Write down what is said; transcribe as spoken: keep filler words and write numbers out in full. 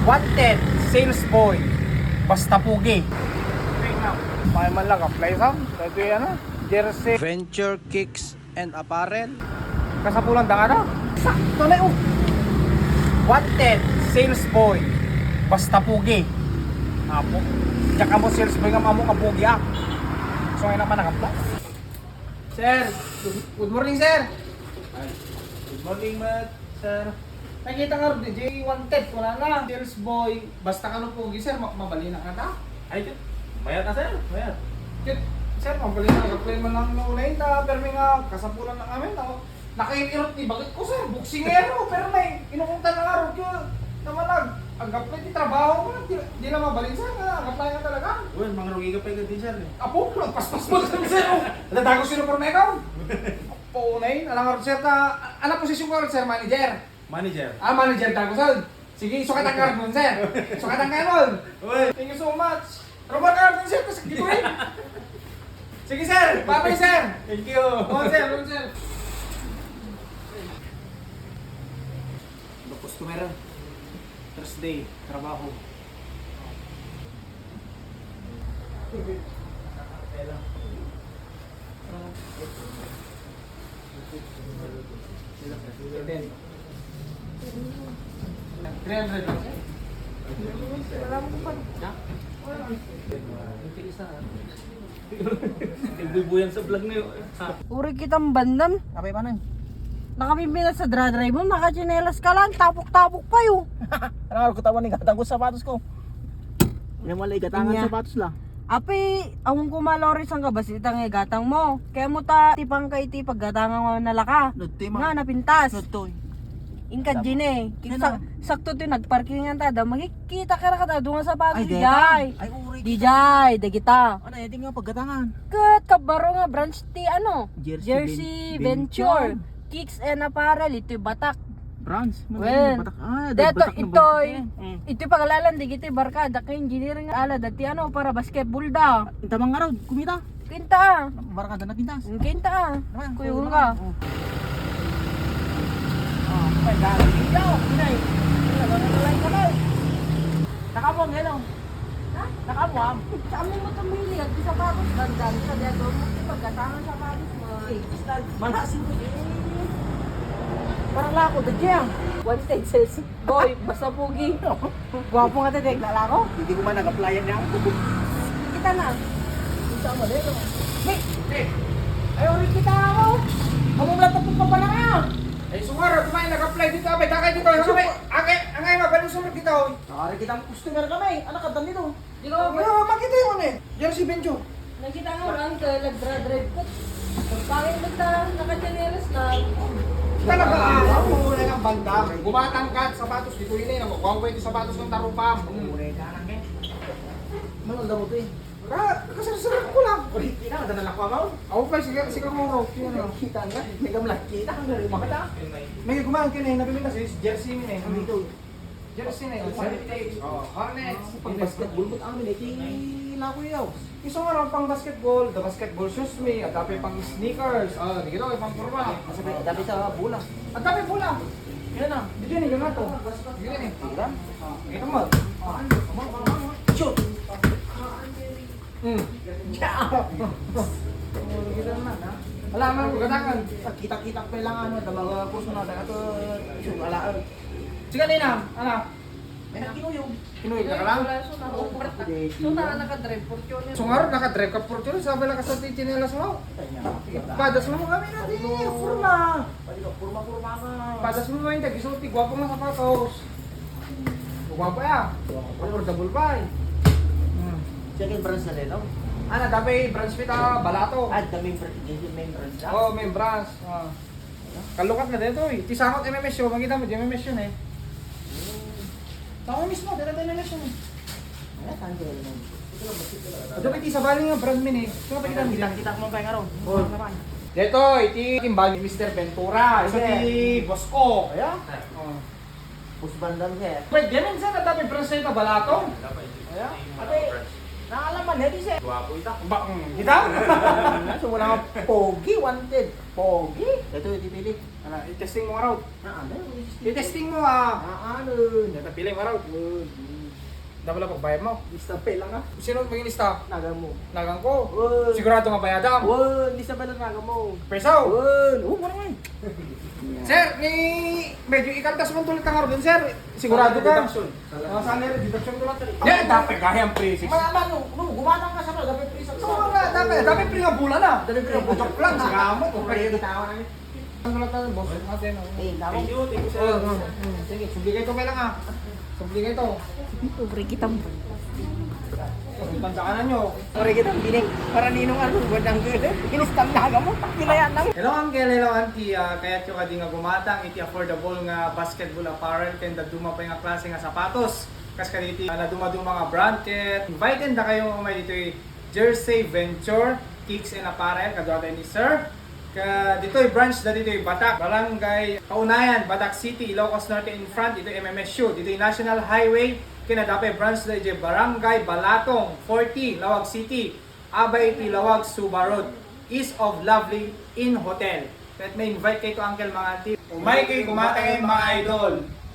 Wanted, sales boy, basta pugi. May man lang apply, Sam. Pwede, ano, jersey. Venture Kicks and Apparel. Kasapulan da ka na? Sakto na, oh. Wanted, sales boy, basta pugi. Apo. Diyan ka mo sales boy nga mamo ka pugi, ah. So, ngayon naman nag-apply. Sir, good, good morning, sir. Ay, good morning, Matt, sir. Nakita nga rin, D J Wanted, kuna na. Sales boy, basta ka no pugi, sir, ma-, mabalin na ka ta? Ay, ket, mayat na, sir, mayat. Ket, sir, mabalin na, apply man lang no unahin ta, pero may nga kasapulan na kami, no? Nakairot ni bagit ko, sir, boksingero, pero may inuungtan na nga, rugyo, naman nag, ag-apply ti trabaho ko, di, di na mabalin, sir, nga, ag-apply nga talaga. Well, mangarugi ka pa din, sir, eh. Apo, nagpaspas mo, sir, oh. Nadagos yung uniforme ko. Apo, unahin, alang nga, sir, ta, a-, ano posisyon ko, sir, manager? Manager. Ah, manager, dagos, sir. Sige, sukat ang card mo, sir. Sukat ang card mo. Uy. Thank you so much. Robert Arden, sir, kasi dito eh. Sige, sir. Bye-bye, sir. Thank you. Oh, sir, oh, sir. Hello, customer. Thursday, trabaho. Three hundred lang, sir. Wala mo pa. Ha? Wala. Yung isa, ha? Nagbubuyan sa vlog na yun. Ha? Uri kitang bandam. Apay, manang? Nakapimpinas sa dra-, drive mo, nakatsinelas ka lang, tapok-tapok pa yun. Ano, katawan ni gatang ko sapatos ko. Yan wala igatangan Nya. Sapatos la. Api, awon ko malori sang gabas ita nga igatang mo. Kaya mo ta, tipang ka iti paggatangan nga nalaka. Nagtima. Nga, napintas. Nagtoy. Inka, Tama. Jine. Sino? Sak-, sakto to, nagparkingan ta. Da, magkikita ka na ka, da, dunga sapatos, Ay, deta. Jay. Ay, uri. Di, Jay, da kita. Ano, edi nga paggatangan? Ket, kabaro nga branch ti, ano? Jersey Jersey Ven-, Venture. Venture. Kicks and Apparel, ito'y batak. Brands? Well, Batak. Ah, deto, Batak na ito'y, brands, eh. Mm. Ito'y paglalan, di ito'y barkada, kay engineer nga ala, dati ano, para basketball da. Inta mga raw, kumita. Kinta, ah. Barkada na pintas. Ang kinta, ah. Naman, Kuya kuya Unga. Naman. Oh. Oh, may dami. Ikaw, Pinay. Wala, wala, wala, wala. Nakabuang, hello. Ha? Nakabuang. Sa amin mo tumili, at di sapatos, dandan, sa dedo mo, di pagkatangan sapatos mo. Eh, basta, malasin mo, eh. Para lang ako, the gym. One side sales. Boy, basta pugi. Gwapo nga, te, dek, nalako. Hindi ko man nag-applyan niya. Kita na. Isa mo, dek. Hey! Hey! Ay, uri kita ako. Amo lang tapos pa pala ka. Eh, sumara, kumain, nag-apply dito, abay, takay dito, ay, Suko. Abay, angay, angay, mabalusong dito, oy. Nakari kitang customer kami. Anak, kadam dito. Di ka ba? Wala, makita yung ano eh. Jersey Benjo. Nakita nga, uncle, nagdra-drive ko. Pagpangit mo ta, nakatsinelas lang. Talaga, ah, ang muna ng banda. Gumatang ka, sapatos, di ko yun eh. Nakukuha ko yung sapatos ng tarupam. Muna yung kanang eh. Manong damo to eh. Ka-, kasarsaran ko lang. Uy, kinang, dala lang ko, Amaw. Ako pa, sige, sige, Amaw. Yun, ah. Kita nga, may gamlat, kita, ang gari, makata. May gumawa ka na eh, napimita si jersey mo eh. Ang ito. Jersey na yun. Hornets. Oh, Hornets. Pang basketball, ba't amin eh? Kailangan ko yun. Isu nga raw pang basketball, the basketball shoes mi, at dapay pang sneakers. Ah, di kita, pang forma. Masakit, dapay sa bola. At dapay bola. Yan na. Di yan, yun na to. Yun na eh. Tira. Ah, kita mo. Ah, ano? Shoot. Hmm. Yeah. Kita naman, ha? Wala man, gatangan. Kita-kita pa lang, ano, da mga kurso na, da ato, shoot, ala, eh. Sige, Nina, ala. May nagkinuyog. Kinuyog ka lang? Wala, so, na-over ta. So, na, nakadrive, Fortuner. So, nga ron, nakadrive ka, Fortuner, sabi lang ka sa tsinelas mo. Padas mo kami na, di, forma. Pwede ka, forma-forma ka. Padas mo, may tag-isulti, gwapo nga sapatos. Gwapo, ya. Affordable pa, eh. Hmm. Siya kay branch na rin, no? Ah, nadapay branch mi ta, Balato. Ah, the main branch, the main branch na? Oh, main branch. Ah. Kalukat na dito, eh. Ti sangot M M S yun, makita mo, di M M S yun, eh. Tama mismo, dito tayo M M S yun, eh. Ay, saan ko yun? Ito ba, ti sabali nga brand min, eh. Ito ba, kita mo? Kita, kita ko man pa yung araw. Oh. Ano naman? Dito, iti timbal ni Mister Ventura. Ito Ayan. Ti boss ko. Ayan. Oh. Boss Bandam, sir. Pwede rin, sir, na dami branch na ito, Balato. Ayan. Ate, Naalaman, eh, di siya. Guwapo ita. Ba, mm, kita? Kaso wala nga pogi, wanted. Pogi. Ito, itipili. Ala, i-testing mo nga raw. Ah, ano? I-testing. I-testing mo, ah. Ah, ano? Data, pili mo nga raw. Good. Damo lang pagbayad mo. Lista pa lang, ah. Sino maglilista? Nagang mo. Nagang ko? Uy. Sigurado nga bayadam? Uy, lista pa lang nagang mo. Peso? Uy, oo, parang ay. Sir, ni medyo ikaltas man tulit ang ordon, sir. Sigurado ka? Deduction. Ah, salary deduction ko lang. Yan, dapat kaya ang pre six. Ma-, ma-, no, no, gumatang ka sa mga dapat pre sa. Oo nga, dapat, dapat pre nga bulan na. Dapat pre nga bulan. Joke lang, salamat. Okay, kitawan na. Ano lang tayo, boss? Ate, no? Eh, tama. Thank you, thank you, sir. Oo, oo, oo. Sige, subli kayo ito, kailan, ah? Subli kayo ito. Pobre kita mo. Tandaan nyo. Pobre kita, bining. Para ninong ano, buwan ng ilis kang naga mo. Pinayaan lang. Hello, uncle. Hello, auntie. Ah, kayatyo kadi nga gumatang iti affordable nga basketball apparel ken dadduma pay nga klase nga sapatos. Kas kaditi, ah, nadumaduma nga brand ket inviten da kayo nga umay ditoy Jersey Venture Kicks and Apparel. Kaduada ni Sir. Ka ditoy branch da ditoy Batak, Barangay Kaunayan, Batak City, Ilocos Norte in front, ditoy M M S U, ditoy National Highway, ken adda pay branch da idiay Barangay Balatong, forty, Laoag City, abay iti Laoag Suba Road, east of Lovely Inn Hotel. Ket ma-invite kayo to Uncle, mga auntie. Umay kayo gumatang, mga idol.